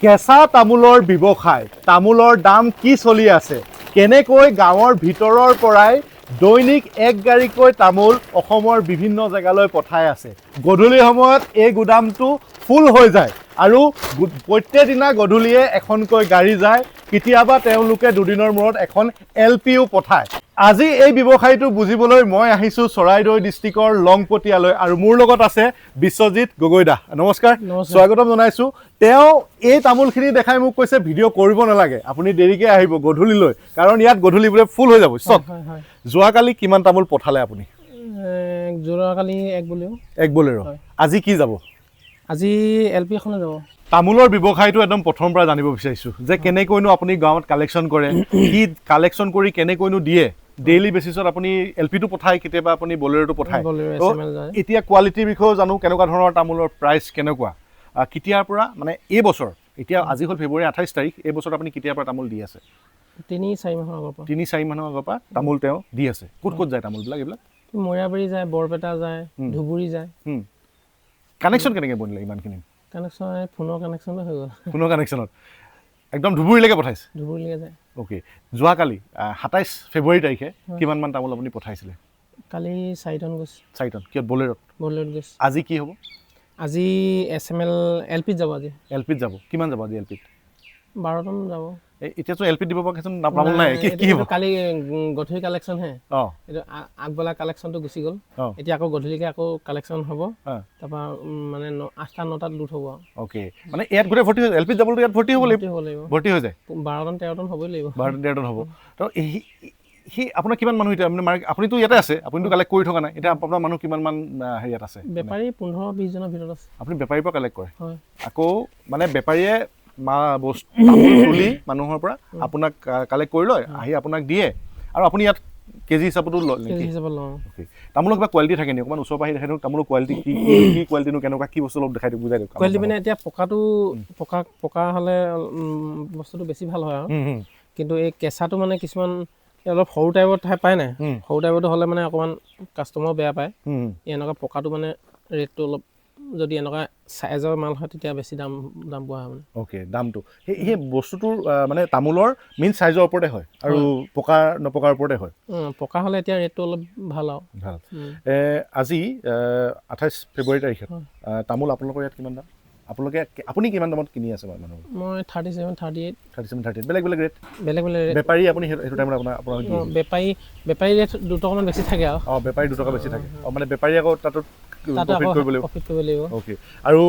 কেঁচা তামোলৰ ব্যৱসায়, তামোলৰ দাম কি চলি আছে, কেনেকৈ গাঁৱৰ ভিতৰৰ পৰাই দৈনিক এক গাড়ীকৈ তামোল অসমৰ বিভিন্ন জেগালৈ পঠাই আছে। গধূলি সময়ত এই গুদামটো ফুল হৈ যায় আৰু প্ৰত্যেকদিনা গধূলিয়ে এখনকৈ গাড়ী যায়। কেতিয়াবা তেওঁলোকে দুদিনৰ মূৰত এখন এল পিও পঠায়। আজি এই ব্যৱসায়টো বুজিবলৈ মই আহিছোঁ চৰাইদেউ ডিষ্ট্ৰিক্টৰ লংপতীয়ালৈ আৰু মোৰ লগত আছে বিশ্বজিৎ গগৈদা। নমস্কাৰ। নমস্কাৰ। স্বাগতম জনাইছোঁ। তেওঁ এই তামোলখিনি দেখাই মোক কৈছে, ভিডিঅ' কৰিব নালাগে, আপুনি দেৰিকৈ আহিব গধূলিলৈ, কাৰণ ইয়াত গধূলি বোলে ফুল হৈ যাব চব। হয় হয় যোৱাকালি কিমান তামোল পঠালে আপুনি? যোৱাকালি এক বুলিও। এক বলেৰ। হয়। আজি কি যাব? আজি এল পি এখনে যাব। তামোলৰ ব্যৱসায়টো একদম প্ৰথমৰ পৰা জানিব বিচাৰিছোঁ যে কেনেকৈনো আপুনি গাঁৱত কালেকশ্যন কৰে, কি কালেকশ্যন কৰি কেনেকৈনো দিয়ে। ডেইলি বেচিছত আপুনি এল পিটো পঠায়, কেতিয়াবা আপুনি বলেৰ'টো পঠায়। বলেৰ', তো SML যায়। এতিয়া কোৱালিটিৰ বিষয়েও জানো, কেনেকুৱা ধৰণৰ তামোলৰ প্ৰাইচ কেনেকুৱা, কেতিয়াৰ পৰা, মানে এই বছৰ, এতিয়া আজি হ'ল ফেব্ৰুৱাৰী 28 তাৰিখ, এই বছৰত আপুনি কেতিয়াৰ পৰা তামোল দি আছে? 3-4 মাহৰ আগৰ পৰা। 3-4 মাহৰ আগৰ পৰা তামোল তেওঁ দি আছে। ক'ত ক'ত যায় তামোলবিলাক এইবিলাক? মৈৰাবাৰী যায়, বৰপেটা যায়, ধুবুৰী যায়। কানেকশ্যন কেনেকৈ বনিলে ইমানখিনি? কানেকশ্যন ফোনৰ কানেকশ্যনটো হৈ গ'ল। ফোনৰ কানেকশ্যনত একদম ধুবুৰীলৈকে পঠাইছে? ধুবুৰীলৈকে যায়। অ'কে, যোৱাকালি 27 ফেব্ৰুৱাৰী তাৰিখে কিমানমান তামোল আপুনি পঠাইছিলে? কালি 4 টন গৈছে। 4 টন। কিয়, বলেৰত? বলেৰত গৈছে। আজি কি হ'ব? আজি এছ এম এল, এল পিত যাব আজি। এল পিত যাব। কিমান যাব আজি এল পিত? 12 টন যাব। এতিয়াতো এল পিত দিব পৰা কিছুমান তামোল নাই। কি কি হ'ব? এইটো কালি গধূলি কালেকশ্যনহে। এইটো আগবেলা কালেকশ্যনটো গুচি গ'ল। এতিয়া আকৌ গধূলিকে আকৌ কালেকশ্যন হ'ব। তাৰপৰা মানে 8টা 9টাত লোড হ'ব আৰু। অ'কে, মানে ইয়াত গোটেই ভৰ্তি হৈ, এল পিত যাবলৈ ইয়াত ভৰ্তি হ'ব লাগিব। ভৰ্তি হ'ব লাগিব। ভৰ্তি হৈ যায়। 12 টন 13 টন হ'বই লাগিব। 12 টন 13 টন হ'ব। তো সি আপোনাৰ কিমান মানুহ এতিয়া মানে আপুনিতো ইয়াতে আছে, আপুনিতো কালেক্ট কৰি থকা নাই। এতিয়া আপোনাৰ মানুহ কিমানমান হেৰিয়াত আছে? বেপাৰী 15-20জনৰ ভিতৰত আছে। আপুনি বেপাৰীৰ পৰা কালেক্ট কৰে? হয়। আকৌ মানে বেপাৰীয়ে মা বস্তু তামোল তুলি মানুহৰ পৰা আপোনাক কালেক্ট কৰি লয়, আহি আপোনাক দিয়ে আৰু আপুনি ইয়াত কেজি হিচাপতো লয় কেজি নেকি? হিচাপত লওঁ। অ'কে, তামোলৰ কিবা কোৱালিটি থাকে নেকি? অকণমান ওচৰৰ পৰা আহি দেখাই দিয়ক। তামোলৰ কোৱালিটি কি কি কি, কোৱালিটিনো কেনেকুৱা কি বস্তু, অলপ দেখাই দিয়ক, বুজাই দিয়ক। কোৱালিটি মানে এতিয়া পকাটো পকা পকা হ'লে বস্তুটো বেছি ভাল হয় আৰু। হুম, হুম। কিন্তু এই কেঁচাটো মানে কিছুমান এই অলপ সৰু টাইপত ঠাই পায় নাই, সৰু টাইপতো হ'লে মানে অকণমান কাষ্টমাৰো বেয়া পায়। হুম, এই এনেকুৱা পকাটো মানে ৰেটটো অলপ যদি এনেকুৱা চাইজৰ মাল হয়, তেতিয়া বেছি দাম দাম পোৱা হয় মানে। অ'কে, দামটো সেই সেই বস্তুটোৰ মানে তামোলৰ মেইন চাইজৰ ওপৰতে হয় আৰু পকা নপকাৰ ওপৰতে হয়। পকা হ'লে এতিয়া ৰেটটো অলপ ভাল আৰু। ভাল। আজি 28 ফেব্ৰুৱাৰী তাৰিখত তামোল আপোনালোকৰ ইয়াত কিমান দাম? আপোনালোকে, আপুনি কিমান দামত কিনি আছে মানুহ? মই 37, 38। 37, 38, বেলেগ বেলেগ ৰেট। বেলেগ বেলেগ ৰেট। বেপাৰী আপুনি সেইটো টাইমত আপোনাক দিয়ে? বেপাৰী বেপাৰী ৰেট 2 টকামান বেছি থাকে আৰু। অঁ, বেপাৰী 2 টকা বেছি থাকে। অঁ, মানে বেপাৰী আকৌ তাতো তাতো প্ৰফিট আকৌ কৰিব লাগিব। প্ৰফিট কৰিব লাগিব। অ'কে, আৰু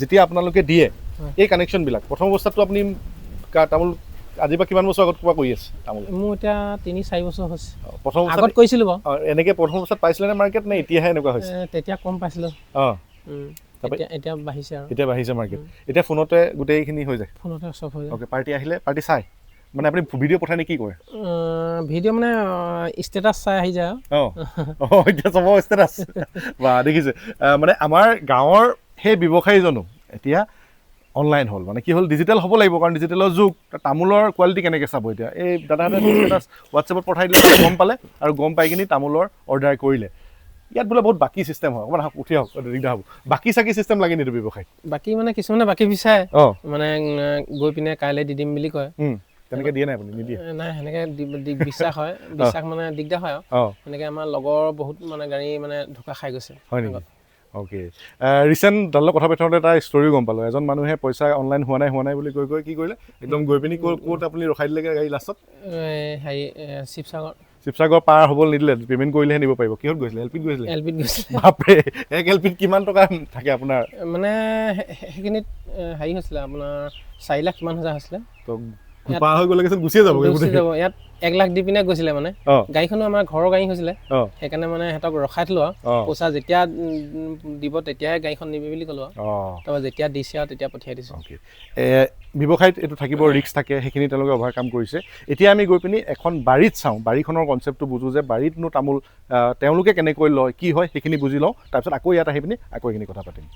যেতিয়া আপোনালোকে দিয়ে হয়। এই কানেকশ্যনবিলাক, প্ৰথম অৱস্থাততো আপুনি তামোল আজিৰ পৰা কিমান বছৰ আগত কিবা কৰি আছে তামোল? মোৰ এতিয়া 3-4 বছৰ হৈছে। প্ৰথম অৱস্থাত আগত কৰিছিলোঁ বাৰু। অঁ, এনেকৈ প্ৰথম অৱস্থাত পাইছিলে নে মাৰ্কেট, নে এতিয়াহে এনেকুৱা হৈছে? তেতিয়া কম পাইছিলোঁ। তাৰপৰা এতিয়া এতিয়া বাঢ়িছে আৰু। এতিয়া বাঢ়িছে মাৰ্কেট। এতিয়া ফোনতে গোটেইখিনি হৈ যায়? ফোনতে চব হৈ যায়। অ'কে, পাৰ্টি আহিলে পাৰ্টি চাই, মানে আপুনি ভিডিঅ' পঠাই নে কি কৰে? ভিডিঅ' মানে ষ্টেটাছ চাই আহি যায় আৰু। অঁ অঁ এতিয়া চবৰ ষ্টেটাছ বা দেখিছে। মানে আমাৰ গাঁৱৰ সেই ব্যৱসায়ীজনো এতিয়া অনলাইন হ'ল। মানে কি হ'ল, ডিজিটেল হ'ব লাগিব, কাৰণ ডিজিটেলৰ যুগ। তামোলৰ কোৱালিটি কেনেকৈ চাব এতিয়া? এই দাদাহঁতে ষ্টেটাছ হোৱাটছএপত পঠাই দিলে, তাত গম পালে আৰু গম পাই কিনি তামোলৰ অৰ্ডাৰ কৰিলে। ইয়াত বোলে বহুত বাকী চিষ্টেম হয়। অকণমান আহক, উঠি আহক, দিগদাৰ হ'ব। বাকী চাকি চিষ্টেম লাগে নেকি ব্যৱসায়? বাকী মানে কিছুমানে বাকী বিচাৰে। মানে গৈ পিনে কাইলৈ দি দিম বুলি কয়। তেনেকৈ দিয়ে নাই আপুনি? নিদিয়ে? নাই, সেনেকৈ বিশ্বাস হয়, বিশ্বাস মানে দিগদাৰ হয় আৰু। সেনেকৈ আমাৰ লগৰ বহুত মানে গাড়ী মানে ধোকা খাই গৈছে। হয় নেকি? অ'কে, ৰিচেণ্ট তাৰ লগত কথা পাতি এটা ষ্টৰিও গম পালোঁ। এজন মানুহে পইচা অনলাইন হোৱা নাই হোৱা নাই বুলি কৈ কৈ কি কৰিলে, একদম গৈ পিনি ক'ত ক'ত আপুনি ৰখাই দিলেগৈ গাড়ী লাষ্টত? হেৰি, শিৱসাগৰ। শিৱসাগৰ পাৰ হ'ব নিদিলে, পে'মেণ্ট কৰিলেহে নিব পাৰিব। কিহত গৈছিলে? এল পিত গৈছিলে? এল পিত গৈছিলে। বাপৰে, এক এল পিত কিমান টকা থাকে আপোনাৰ? মানে সেইখিনিত হেৰি হৈছিলে, আপোনাৰ 4 লাখ কিমান হাজাৰ হৈছিলে। তো পাৰ হৈ গ'লে গুচিয়ে যাব। গুচি যাব। ইয়াত 1 লাখ দি পিনে গৈছিলে মানে। গাড়ীখনো আমাৰ ঘৰৰ গাড়ী হৈছিলে। সেইকাৰণে মানে সিহঁতক ৰখাই থলো আৰু। পইচা যেতিয়া দিব তেতিয়াহে গাড়ীখন নিবি বুলি ক'লো আৰু। তাৰপৰা যেতিয়া দিছে আৰু তেতিয়া পঠিয়াই দিছোঁ। অ'কে, ব্যৱসায়ত এইটো থাকিব, ৰিস্ক থাকে, সেইখিনি তেওঁলোকে অভাৰকাম কৰিছে। এতিয়া আমি গৈ পিনি এখন বাৰীত চাওঁ, বাৰীখনৰ কনচেপ্টটো বুজোঁ যে বাৰীতনো তামোল তেওঁলোকে কেনেকৈ লয়, কি হয়, সেইখিনি বুজি লওঁ। তাৰপিছত আকৌ ইয়াত আহি পিনি আকৌ এইখিনি কথা পাতিম।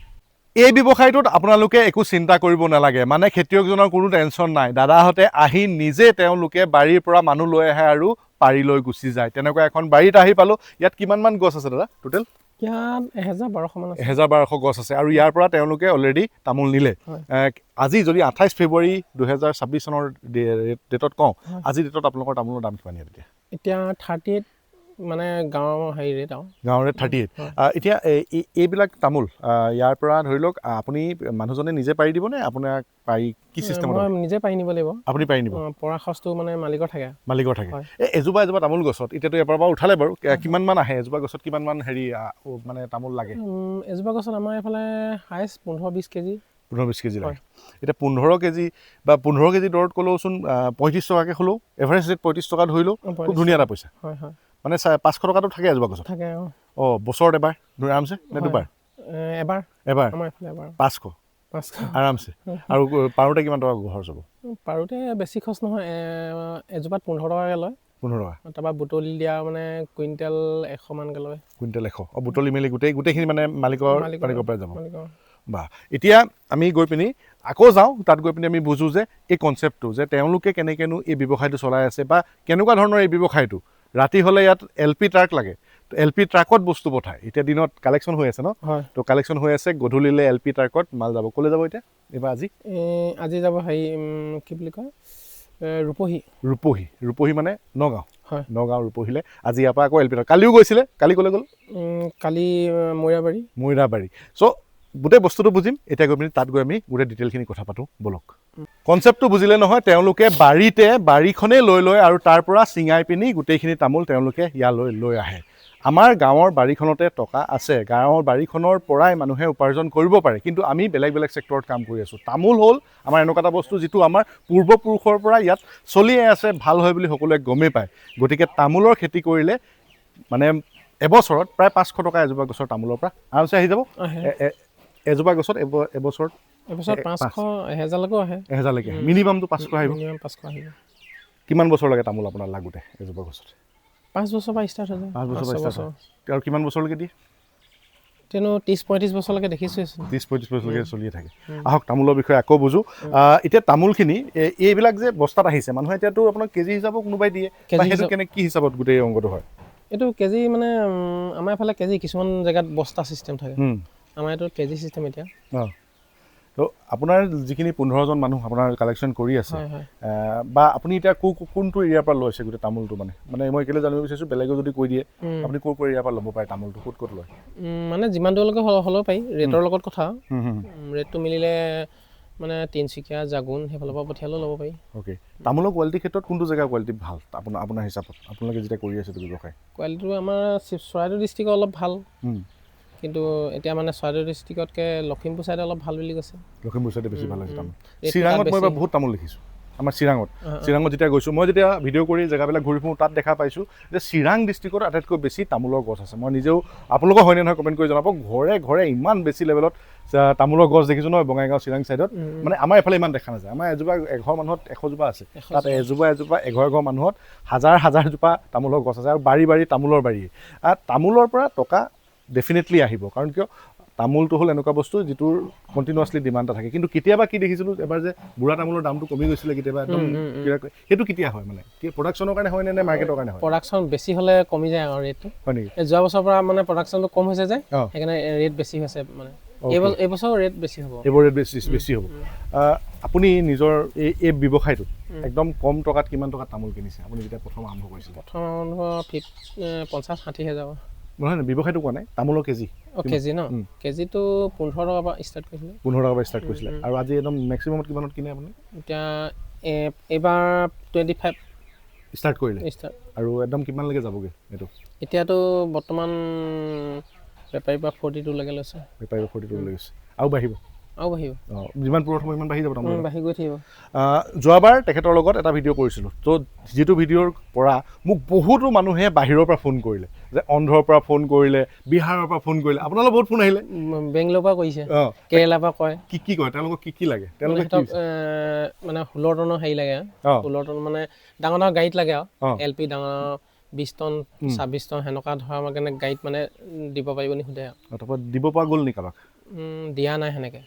এই ব্যৱসায়টোত আপোনালোকে একো চিন্তা কৰিব নালাগে, মানে খেতিয়কজনৰ কোনো টেনশ্যন নাই। দাদাহঁতে আহি নিজে তেওঁলোকে বাৰীৰ পৰা মানুহ লৈ আহে আৰু পাৰি লৈ গুচি যায়। তেনেকুৱা এখন বাৰীত আহি পালোঁ। ইয়াত কিমানমান গছ আছে দাদা টোটেল? ইয়াত 1200 মান আছে। 1200 গছ আছে আৰু ইয়াৰ পৰা তেওঁলোকে অলৰেডি তামোল নিলে। আজি যদি 28 ফেব্ৰুৱাৰী 2026 চনৰ ডেটত কওঁ, আজি ডেটত আপোনালোকৰ তামোলৰ দাম কিমান ইয়াত এতিয়া? এতিয়া 38 মানে গাঁৱৰ হেৰি ৰেট আৰু। গাঁৱৰ ৰেট 38। এতিয়া এইবিলাক তামোল ইয়াৰ পৰা ধৰি লওক আপুনি মানুহজনে নিজে পাৰি দিবনে আপোনাক পাৰি কি চিষ্টেমত? মই নিজে পাৰি নিব লাগিব। আপুনি পাৰি নিব? পৰা খৰচটো মানে মালিকৰ থাকে। মালিকৰ থাকে। এই এজোপা এজোপা তামোল গছত এতিয়াতো ইয়াৰ পৰা উঠালে বাৰু, কিমানমান আহে এজোপা গছত, কিমানমান হেৰি মানে তামোল লাগে? এজোপা গছত আমাৰ এইফালে হাইষ্ট 15-20 কেজি। 15-20 কেজি লাগে। এতিয়া 15 কেজি বা 15 কেজি দৰত ক'লেওচোন 35 টকাকৈ হ'লেও এভাৰেজ ৰেট 35 টকা ধৰিলেও খুব ধুনীয়া এটা পইচা। হয় হয়। মানে 500 টকাটো থাকে এজোপা গছত? থাকে। অঁ, বছৰত এবাৰ আৰামছে নে দুবাৰ? এবাৰ। এবাৰ? আমাৰ এইফালে এবাৰ। 500? 500 আৰামছে। আৰু পাৰোঁতে কিমান টকা খৰচ হ'ব? পাৰোঁতে বেছি খৰচ নহয়, এজোপাত 15 টকাকৈ লয়। 15 টকা। তাৰপৰা বুটলি দিয়া মানে কুইণ্টেল 100 মানকৈ লয়। কুইণ্টেল 100। অঁ, বুটলি মেলি গোটেইখিনি মানে মালিকৰ পৰাই যাব। বা এতিয়া আমি গৈ পিনি আকৌ যাওঁ তাত গৈ পিনি আমি বুজোঁ যে এই কনচেপ্টটো যে তেওঁলোকে কেনেকৈনো এই ব্যৱসায়টো চলাই আছে বা কেনেকুৱা ধৰণৰ এই ব্যৱসায়টো। ৰাতি হ'লে ইয়াত এল পি ট্ৰাক লাগে, এল পি ট্ৰাকত বস্তু পঠায়। এতিয়া দিনত কালেকশ্যন হৈ আছে ন? তো কালেকশ্যন হৈ আছে, গধূলিলৈ এল পি ট্ৰাকত মাল যাব। ক'লৈ যাব এতিয়া এইবাৰ? আজি আজি যাব হেৰি কি বুলি কয়, ৰূপহী। ৰূপহী। ৰূপহী মানে নগাঁও। হয়, নগাঁও ৰূপহীলৈ আজি ইয়াৰ পৰা আকৌ এল পি ট্ৰাক। কালিও গৈছিলে, কালি ক'লৈ গ'ল? কালি মৈৰাবাৰী। মৈৰাবাৰী। চ' গোটেই বস্তুটো বুজিম এতিয়া গৈ পিনি তাত গৈ আমি গোটেই ডিটেইলখিনি কথা পাতোঁ ব'লক। কনচেপ্টটো বুজিলে নহয়, তেওঁলোকে বাৰীতে বাৰীখনেই লৈ লয় আৰু তাৰ পৰা ছিঙাই পিনি গোটেইখিনি তামোল তেওঁলোকে ইয়ালৈ লৈ আহে। আমাৰ গাঁৱৰ বাৰীখনতে টকা আছে, গাঁৱৰ বাৰীখনৰ পৰাই মানুহে উপাৰ্জন কৰিব পাৰে, কিন্তু আমি বেলেগ বেলেগ ছেক্টৰত কাম কৰি আছোঁ। তামোল হ'ল আমাৰ এনেকুৱা এটা বস্তু যিটো আমাৰ পূৰ্বপুৰুষৰ পৰা ইয়াত চলিয়ে আছে, ভাল হয় বুলি সকলোৱে গমেই পায়। গতিকে তামোলৰ খেতি কৰিলে মানে এবছৰত প্ৰায় 500 টকা এজোপা গছৰ তামোলৰ পৰা আৰামছে আহি যাব। এজোপা গছত এবছৰত 500 1000লৈকেও আহে। 1000লৈকে মিনিমামটো 500 আহিব। মিনিমাম 500 আহিব। কিমান বছৰ লাগে তামোল আপোনাৰ লাগোতে এজোপা গছত? 5 বছৰ পৰা ষ্টাৰ্ট হৈ যায়। 5 বছৰ পৰা ষ্টাৰ্ট হয়। আৰু কিমান বছৰলৈকে দিয়ে? তেনো 30-35 বছৰলৈকে দেখিছোঁ। 30-35 বছৰলৈকে চলিয়ে থাকে। আহক তামোলৰ বিষয়ে আকৌ বুজোঁ। এতিয়া তামোলখিনি এইবিলাক যে বস্তাত আহিছে, মানুহে এতিয়াতো আপোনাক কেজি হিচাপত কোনোবাই দিয়ে, সেইটো কেনে কি হিচাপত গোটেই অংকটো হয়? এইটো কেজি মানে আমাৰ এইফালে কেজি, কিছুমান জেগাত বস্তা চিষ্টেম থাকে, আমাৰ এইটো কেজি চিষ্টেম এতিয়া। অঁ, তো আপোনাৰ যিখিনি 15জন মানুহ আপোনাৰ কালেকশ্যন কৰি আছে, বা আপুনি এতিয়া কোনটো এৰিয়াৰ পৰা লৈছে গোটেই তামোলটো? মানে মানে মই কেলৈ জানিব বিচাৰিছোঁ, বেলেগেও যদি কৈ দিয়ে আপুনি ক'ৰ ক'ৰ এৰিয়াৰ পৰা ল'ব পাৰে তামোলটো, ক'ত ক'ত লয়? মানে যিমান দূৰলৈকে হ'লেও পাৰি, ৰেটৰ লগত কথা। ৰেটটো মিলিলে মানে তিনিচুকীয়া, জাগুন সেইফালৰ পৰা পঠিয়ালেও ল'ব পাৰি। অ'কে, তামোলৰ কোৱালিটিৰ ক্ষেত্ৰত কোনটো জেগাৰ কোৱালিটি ভাল আপোনাৰ হিচাপত, আপোনালোকে যেতিয়া কৰি আছে এইটো ব্যৱসায়? কোৱালিটিটো আমাৰ চৰাইদেউ ডিষ্ট্ৰিক্টৰ অলপ ভাল, কিন্তু এতিয়া মানে চৰাইদেউ ডিষ্ট্ৰিক্টতকৈ লখিমপুৰ চাইডে অলপ ভাল বুলি কৈছে। লখিমপুৰ চাইডে বেছি ভাল হৈছে তামোল। চিৰাঙত মই এবাৰ বহুত তামোল দেখিছোঁ। আমাৰ চিৰাঙত যেতিয়া গৈছোঁ, মই যেতিয়া ভিডিঅ' কৰি জেগাবিলাক ঘূৰি ফুৰোঁ, তাত দেখা পাইছোঁ যে চিৰাং ডিষ্ট্ৰিক্টত আটাইতকৈ বেছি তামোলৰ গছ আছে। মই নিজেও, আপোনালোকৰ হয়নে নহয় কমেণ্ট কৰি জনাব, ঘৰে ঘৰে ইমান বেছি লেভেলত তামোলৰ গছ দেখিছোঁ নহয় বঙাইগাঁও চিৰাং চাইডত। মানে আমাৰ এইফালে ইমান দেখা নাযায়। আমাৰ এজোপা এঘৰ মানুহত 100জোপা আছে, তাত এজোপা এজোপা এঘৰ এঘৰ মানুহত হাজাৰ হাজাৰজোপা তামোলৰ গছ আছে আৰু বাৰী বাৰী তামোলৰ বাৰী। তামোলৰ পৰা টকা ডেফিনেটলি আহিব, কাৰণ কিয় তামোলটো হ'ল এনেকুৱা বস্তু যিটোৰ কণ্টিনিউৱাছলি ডিমাণ্ড এটা থাকে। কিন্তু কেতিয়াবা কি দেখিছিলোঁ এবাৰ যে বুঢ়া তামোলৰ দামটো কমি গৈছিলে কেতিয়াবা একদম, সেইটো কেতিয়া হয় মানে কি প্ৰডাকশ্যনৰ কাৰণে হয় নে মাৰ্কেটৰ কাৰণে হয়? প্ৰডাকশ্যন বেছি হ'লে কমি যায় আৰু ৰেটটো। হয় নেকি? যোৱা বছৰৰ পৰা মানে প্ৰডাকশ্যনটো কম হৈছে যে, সেইকাৰণে ৰেট বেছি হৈছে। মানে এইবছৰ ৰেট বেছি হ'ব। এইবোৰ ৰেট বেছি হ'ব। আপুনি নিজৰ এই ব্যৱসায়টোত একদম কম টকাত কিমান টকাত তামোল কিনিছে আপুনি যেতিয়া প্ৰথম আৰম্ভ কৰিছিলে? প্ৰথম আৰম্ভ 50-60 হাজাৰ। নহয় নহয়, ব্যৱসায়টো কোৱা নাই, তামোলৰ কেজি। অঁ, কেজি ন? কেজিটো 15 টকাৰ পৰা ষ্টাৰ্ট কৰিছিলে। 15 টকাৰ পৰা ষ্টাৰ্ট কৰিছিলে। আৰু আজি একদম মেক্সিমামত কিমানত কিনে আপুনি? এতিয়া এইবাৰ 25 ষ্টাৰ্ট কৰিলে। আৰু একদম কিমানলৈকে যাবগৈ এইটো? এতিয়াতো বৰ্তমান বেপাৰীৰ পৰা 42লৈকে লৈছে। বেপাৰীৰ পৰা 42লৈ গৈছে। আৰু বাঢ়িব? আৰু বাঢ়িব। অঁ, যিমান পুৰঠ হ'ব ইমান বাঢ়ি যাব তামোল। বাঢ়ি গৈ থাকিব। যোৱাবাৰ তেখেতৰ লগত এটা ভিডিঅ' কৰিছিলোঁ, ত' যিটো ভিডিঅ'ৰ পৰা মোক বহুতো মানুহে বাহিৰৰ পৰা ফোন কৰিলে, যে অন্ধ্ৰৰ পৰা ফোন কৰিলে, বিহাৰৰ পৰা ফোন কৰিলে, আপোনালোকৰ বহুত ফোন আহিলে, বেংগলোৰৰ পৰা কৰিছে, কেৰেলাৰ পৰা কয়। কি কি কয় তেওঁলোকক, কি কি লাগে তেওঁলোকে? মানে 16 টনৰ হেৰি লাগে, 16 টন মানে ডাঙৰ ডাঙৰ গাড়ীত লাগে আৰু এল পি ডাঙৰ 20 টন 26 টন সেনেকুৱা ধৰা কাৰণে গাড়ীত মানে দিব পাৰিব নি সোধে। আৰু তাৰপৰা দিব পৰা গ'ল নি কাৰোবাক? দিয়া নাই সেনেকৈ,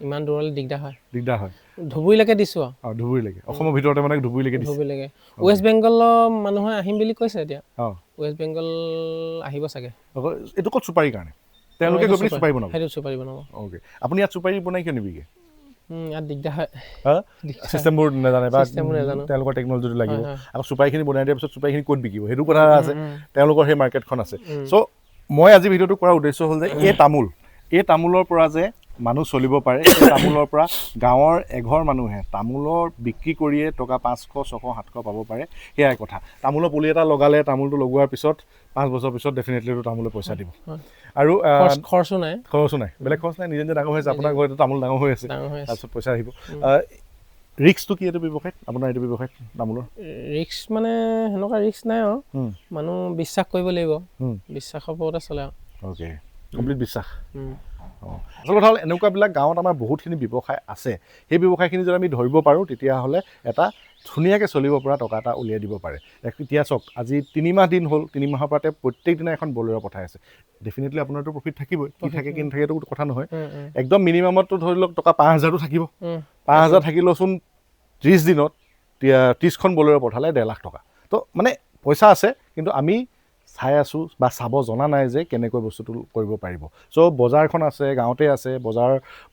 ইমান দূৰলৈ দিগদাৰ হয়। দিগদাৰ হয়। ধুবুৰীলৈকে দিছোঁ আৰু। অঁ, ধুবুৰীলৈকে, অসমৰ ভিতৰতে মানে ধুবুৰীলৈকে দিছোঁ। ধুবুৰীলৈকে। ৱেষ্ট বেংগলৰ মানুহে আহিম বুলি কৈছে এতিয়া। ৱেষ্ট বেংগল আহিব চাগে। এইটো ক'ত চুপাৰীৰ কাৰণে তেওঁলোকে গৈ পিনি চুপাৰী বনাব? সেইটো চুপাৰী বনাব। অ'কে, আপুনি ইয়াত চুপাৰী বনাই কিয় নিবিকে? ইয়াত দিগদাৰ হয়। চিষ্টেমবোৰ নাজানে বা তেওঁলোকৰ টেকন'লজিটো লাগিব। আকৌ চুপাৰীখিনি বনাই দিয়াৰ পিছত চুপাৰীখিনি ক'ত বিকিব সেইটো কথা আছে, তেওঁলোকৰ সেই মাৰ্কেটখন আছে। চ' মই আজি ভিডিঅ'টো কৰাৰ উদ্দেশ্য হ'ল যে এই তামোলৰ পৰা যে মানুহ চলিব পাৰে, এই তামোলৰ পৰা গাঁৱৰ এঘৰ মানুহে তামোলৰ বিক্ৰী কৰিয়ে টকা 500, 600, 700 পাব পাৰে, সেয়াই কথা। তামোলৰ পুলি এটা লগালে তামোলটো লগোৱাৰ পিছত 5 বছৰ পিছত ডেফিনেটলি তামোলে পইচা দিব। আৰু খৰচো নাই, খৰচো নাই, বেলেগ খৰচ নাই, নিজে নিজে ডাঙৰ হৈ আছে। আপোনাৰ ঘৰতে তামোল ডাঙৰ হৈ আছে, তাৰপিছত পইচা আহিব। ৰিস্কটো কি এইটো ব্যৱসায়ত, আপোনাৰ এইটো ব্যৱসায়ত তামোলৰ? ৰিস্ক মানে সেনেকুৱা ৰিস্ক নাই আৰু, মানুহ বিশ্বাস কৰিব লাগিব, বিশ্বাসৰ ওপৰতে চলে আৰু। অ'কে, কমপ্লিট বিশ্বাস। অঁ, আচল কথা হ'ল এনেকুৱাবিলাক গাঁৱত আমাৰ বহুতখিনি ব্যৱসায় আছে, সেই ব্যৱসায়খিনি যদি আমি ধৰিব পাৰোঁ তেতিয়াহ'লে এটা ধুনীয়াকৈ চলিব পৰা টকা এটা উলিয়াই দিব পাৰে। এতিয়া চাওক, আজি 3 মাহ দিন হ'ল, 3 মাহৰ পৰা তেওঁ প্ৰত্যেক দিনা এখন বলেৰ' পঠাই আছে। ডেফিনেটলি আপোনাৰতো প্ৰফিট থাকিবই, কি থাকে কি নাথাকে এইটো কথা নহয়। একদম মিনিমামততো ধৰি লওক টকা 5000 থাকিব। 5000 থাকিলেওচোন 30 দিনত 30খন বলেৰ' পঠালে 1.5 লাখ টকা। তো মানে পইচা আছে, কিন্তু আমি চাই আছোঁ বা চাব জনা নাই যে কেনেকৈ বস্তুটো কৰিব পাৰিব। চ' বজাৰখন আছে, গাঁৱতে আছে, বজাৰ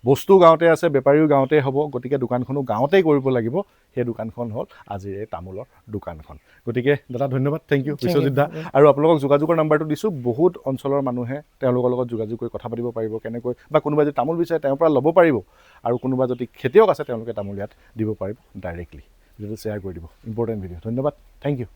বস্তু গাঁৱতে আছে, বেপাৰীও গাঁৱতে হ'ব, গতিকে দোকানখনো গাঁৱতেই কৰিব লাগিব। সেই দোকানখন হ'ল আজিৰ এই তামোলৰ দোকানখন। গতিকে দাদা ধন্যবাদ, thank U Biswajit দা। আৰু আপোনালোকক যোগাযোগৰ নাম্বাৰটো দিছোঁ, বহুত অঞ্চলৰ মানুহে তেওঁলোকৰ লগত যোগাযোগ কৰি কথা পাতিব পাৰিব কেনেকৈ, বা কোনোবাই যদি তামোল বিচাৰে তেওঁৰ পৰা ল'ব পাৰিব, আৰু কোনোবা যদি খেতিয়ক আছে তেওঁলোকে তামোল ইয়াত দিব পাৰিব ডাইৰেক্টলি। ভিডিঅ'টো শ্বেয়াৰ কৰি দিব, ইম্পৰ্টেণ্ট ভিডিঅ'। ধন্যবাদ, thank U.